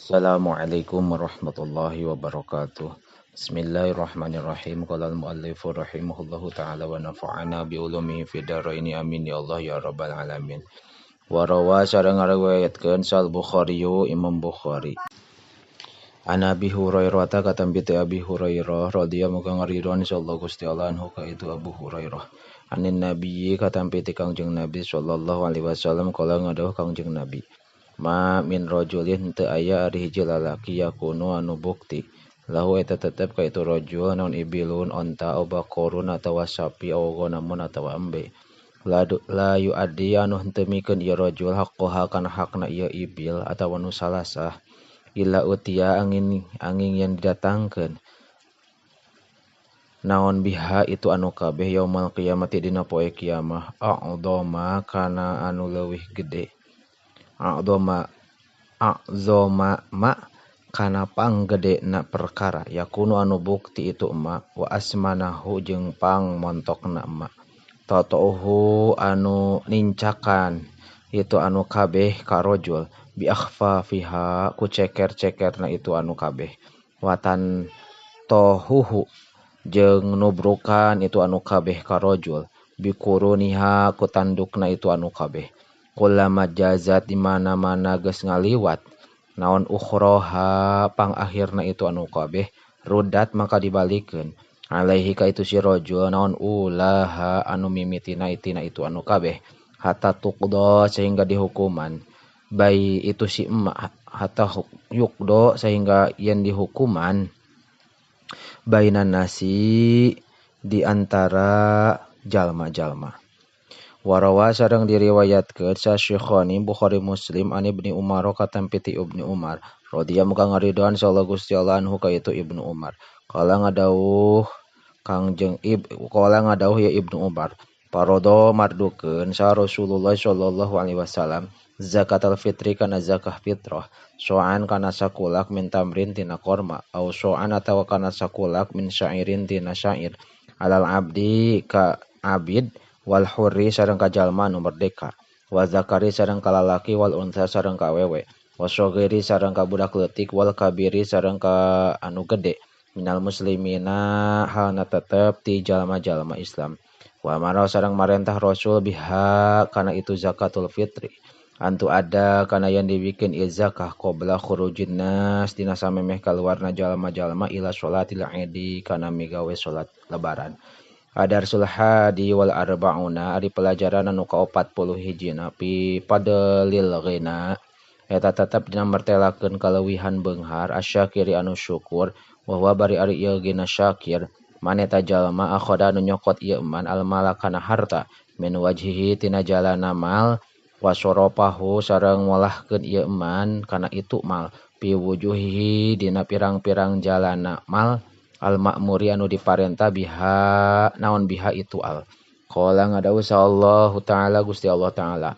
Assalamualaikum warahmatullahi wabarakatuh. Bismillahirrahmanirrahim. Qala al-muallifu rahimahullahu ta'ala wa nafa'ana bi ulumihi fid dharaini, amin ya Allah ya rabbal alamin. Wa rawa sareng ngariwayatkeun Sal Bukhari Imam Bukhari. An Abi Hurairah ta katampi ti Abi Hurairah radhiyallahu muga ngaridhoan insyaallah Gusti Allah anhu ka itu Abu Hurairah. Anin Nabi katampi ti Kangjeng Nabi sallallahu alaihi wasallam kala ngadawuh Kangjeng Nabi. Ma min rajulin teu aya ari hiji lalaki yakunu anu bukti lahu eta tetep ka itu rajul naon ibilun onta au baqarun atawa sapi au ghanamun atawa embe la yuaddi anu henteu mikeun ieu rajul haqqaha kana hakna ieu ibil atawa nu salasah illa utia angin angin yang didatangkeun naon biha itu anu kabeh yaumul qiyamati dina poe kiamah a'dhama kana anu leuwih gede a'dhama a'zama ma kana panggedena perkara yakunu anu bukti itu emak wa asmanahu jeung pang montokna emak tatohu anu nincakan itu anu kabeh karojul bi akhfa fiha ku ceker-cekerna itu anu kabeh watan tohuhu jeung nubrukan itu anu kabeh karojul bi kuruniha ku tandukna itu anu kabeh kullama jazat di mana-mana geus ngaliwat naon ukhroha pang akhirna itu anu kabeh rudat maka dibalikeun alaihi ka itu si rajul naon ulaha anu mimitina itina itu anu kabeh hatta tuqda sehingga dihukuman bai itu si emak hatta yukdo sehingga yen dihukuman bainan nasi di antara jalma-jalma. Warawa sareng diriwayatkeun sa Syekhani Bukhari Muslim an Ibni Umar katampi ti Ibnu Umar radhiyallahu muga ngaridhoan sallallahu Gusti Allah anhu ka itu Ibnu Umar kala ngadawuh Kangjeng kala ngadawuh ya Ibnu Umar parodo mardukeun sa Rasulullah sallallahu alaihi wasallam zakatul fitri kana zakah fitrah soan kana sakulak min tamrin tina korma au soan atawa kana sakulak min syairin tina syair alal abdi ka abid wal hurri sareng ka jalma anu merdeka wa zakari sareng ka lalaki wal unsa sareng ka awewe wasogiri sareng ka budak leutik wal kabiri sareng ka anu gede minal muslimina halna tetep ti jalma-jalma Islam wa maro sareng marentah Rasul biha kana itu zakatul fitri antu ada kana yang dibikin ieu zakah qabla khurujin nas dina samemeh kaluarna jalma-jalma ila sholatil idi kana migawe salat lebaran. Adarsul hadi wal arba'una ari pelajaran anu ka-40 hijina pi padlil ghina eta tetep dina mertelakeun kaleuwihan beunghar asyakiri anu syukur wa huwa bari ari ieu ghina syakir maneta jalma akhoda anu nyokot ieu man al mala kana harta min wajhihi tina jalana mal wa soropahu sareng ngolahkeun ieu man kana itu mal pi wujuhihi dina pirang-pirang jalana mal al ma'muri anu diparenta biha naon biha itu al qala ngadawuh sallallahu ta'ala Gusti Allah ta'ala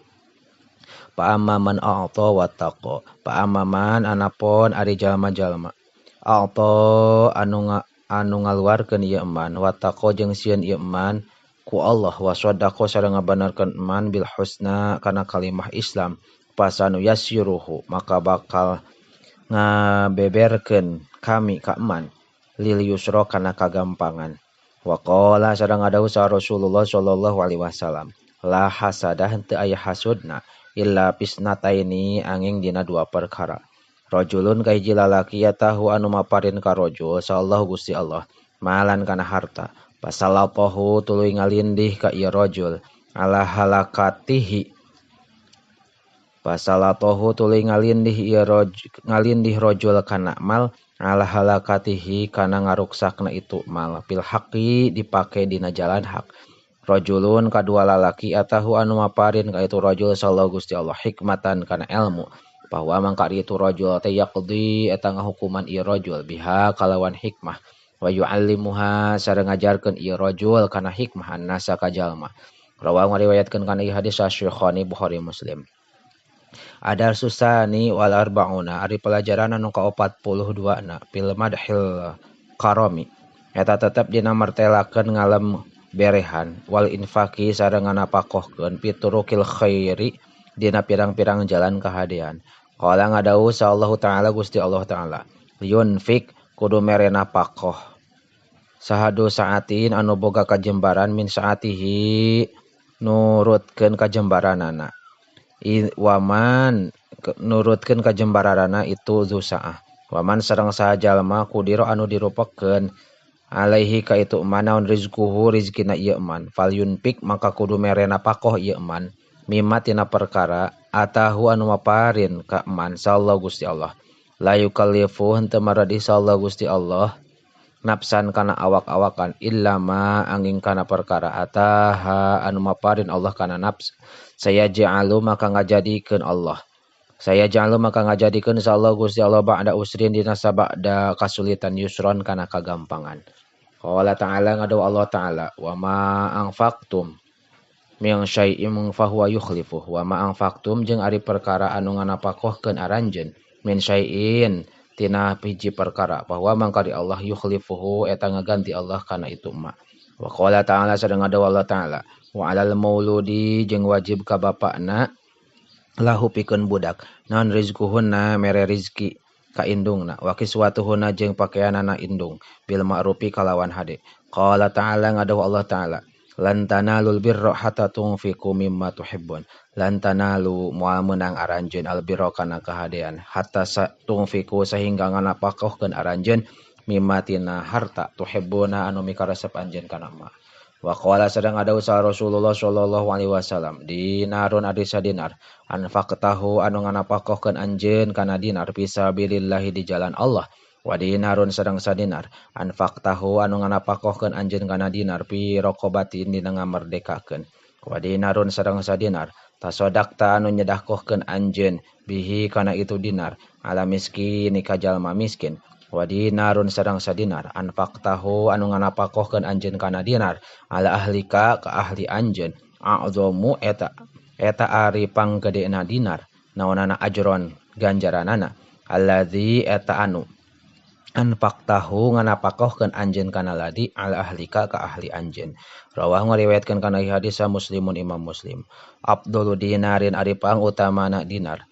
pa amma man a'ta wa taqa pa amma man anapon ari jalma-jalma a'ta anu ngaluarkeun ieu man wa taqa jeung sieun ieu man ku Allah wa sadaqa sareng ngabanarkeun man bil husna kana kalimah Islam pasanu yasiruhu maka bakal ngabeberkeun kami ka man lil yusra kana kagampangan. Wa qala sareng ngadawuh sa Rasulullah sallallahu alaihi wasallam la hasadah henteu aya hasudna illa pisnataini angin dina dua perkara. Rajulun ka hiji lalaki ya tahu anu maparin ka rajul sallallahu Gusti Allah malan kana harta pasalatahu tuluy ngalindih ka ieu rajul ala halakatihi pasalatahu tuluy ngalindih ieu rajul ngalindih rajul kana mal ala halakatihi kana ngaruksakna itu mal fil haqi dipake dina jalan hak. Rajulun kadua lalaki atahu anu maparin ka itu rajul sallallahu Gusti Allah hikmatan kana ilmu bahwa mangka itu rajul teh yaqdi eta ngahukuman ieu rajul biha kalawan hikmah wa yu'allimuha sareng ngajarkeun ieu rajul kana hikmah annasa ka jalma. Rawahu ngariwayatkeun kana ieu hadis Syekhani Bukhari Muslim. Adar susani wal arba'una ari pelajaran anu ka-42 na fil madhil karami eta tetep dina martelakeun ngalem berehan wal infaki sareng nganapakohkeun piturukil khairi dina pirang-pirang jalan kahadean. Qala ngadawuh sallallahu ta'ala Gusti Allah ta'ala yunfik kudu mere napakoh sahadu saatin anu boga kajembaran min saatihi nurutkeun kajembaranana waman nurutkeun kajembaranana itu zu saah waman sareng saha jalma kudiro anu dirupakeun alaihi ka itu manaon rizquhu rizkina ieu man fal yunfik maka kudu mere napakoh ieu man mimma tina perkara atahu anu maparin ka man sallallahu Gusti Allah la yukallifu henteu maradih sallallahu Gusti Allah nafsan kana awak-awakan illa ma angin kana perkara ataha anu maparin Allah kana nafs saya ja'alu maka ngajadikeun Allah saya ja'alu maka ngajadikeun sallallahu Gusti Allah ba'da usrin dina sabada kasulitan yusron kana kagampangan. Qala ta'ala ngadaw Allah ta'ala wa ma anfaqtum min syai'in fa huwa yukhlifuh wa ma anfaqtum jeung ari perkara anu nganapakohkeun aranjeun min syai'in tina hiji perkara bahwa mangka di Allah yukhlifuhu eta ngaganti Allah kana itu ma. Wa qala ta'ala sareng ngadaw Allah ta'ala wa 'alal mauludi jeung wajib ka bapakna lahu pikeun budak naon rizquhunna mere rizki ka indungna wa kiswatuhunna jeung pakeanana indung bil ma'rufi kalawan hade. Qala ta'ala ngadaw Allah ta'ala lan tanalul birra hatta tunfiqu mimma tuhibbun lan tanalu moal meunang aranjeun al birra kana kahadean hatta tunfiqu sehingga nganapakohkeun aranjeun mimma tina harta tuhibbuna anu mikaresep anjeun kana ma. Wa qala sareng ada usaha Rasulullah sallallahu alaihi wasallam dinarun ari sadinar anfaqtahu anu nganapakohkeun anjeun kana dinar fisabilillahi di jalan Allah wa dinarun sareng sadinar anfaqtahu anu nganapakohkeun anjeun kana dinar fi raqabatin dina ngamerdekakeun wa dinarun sareng sadinar tasodaqta anu nyedakohkeun anjeun bihi kana itu dinar ala miskin ka jalma miskin wa dinarun sareng sadinar anfaqtahu anu nganapakohkeun anjeun kana dinar ala ahlika ka ahli anjeun a'zamu eta eta ari panggedena dinar naonana ajron ganjaranana allazi eta anu anfaqtahu nganapakohkeun anjeun kana ladi ala ahlika ka ahli anjeun. Rawah ngariwayatkeun kana hadis Muslimun Imam Muslim. Abdul dinarin ari pangutamana dinar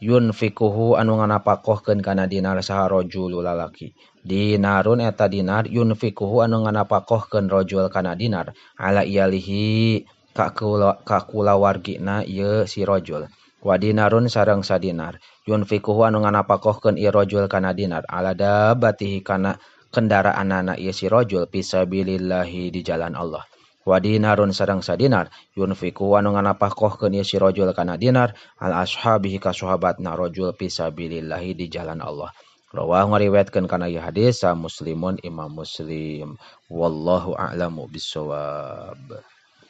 yunfikuhu anu nganapakohkeun kana dinar saha rajul lalaki dinarun eta dinar yunfikuhu anu nganapakohkeun rajul kana dinar ala iyalihi ka kulawargina ieu si rajul wa dinarun sareng sadinar yunfikuhu anu nganapakohkeun ieu rajul kana dinar ala dabatihi kana kendaraanana ieu si rajul fisabilillahi di jalan Allah wa dinarun sareng sadinar yunfiku anu nganapakohkeun ieu si rajul kana dinar al ashabihi ka sahabatna rajul fisabilillahi di jalan Allah. Rawah ngariwayatkeun kana ieu hadis Muslimun Imam Muslim. Wallahu a'lamu bissawab.